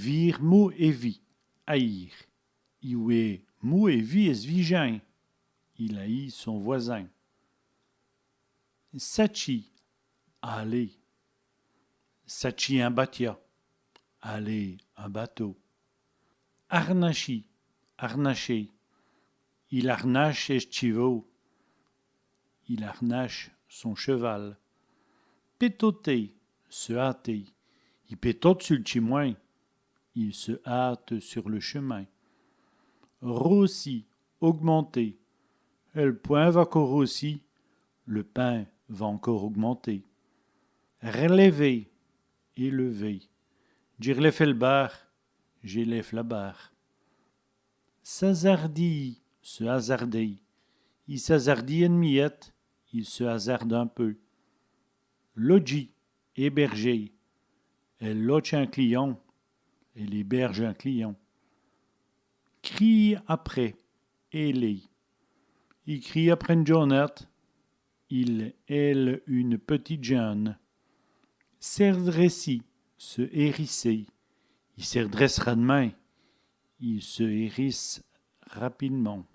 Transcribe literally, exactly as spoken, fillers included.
Vîr mau èvî, haïr. I wèt mau èvî ès vijin. Il haït son voisin. Satchî, aller. Satchî in batia, aller en bateau. Arnachî, harnacher. Il arnache ès tchivau. Il harnache son cheval. Pètoter, se hâter. I pètote su l' tchimwin. Il se hâte sur le chemin. Raussî, augmenter. El pwin va co raussî, le pain va encore augmenter. R'lèver, élever. Dji r'lève èl bâre, j'élève la barre. S'azardî, se hasarder. I s'azardîye ène miyète, il se hasarde un peu. Lodjî, héberger. Èle lodje in cliant, elle héberge un client. Criyî après, héler. I crîye après ène djon.nate, il hèle une petite geune. S'èrdrèssî, se hérisser. I s'èrdrèsse rademint, il se hérisse rapidement.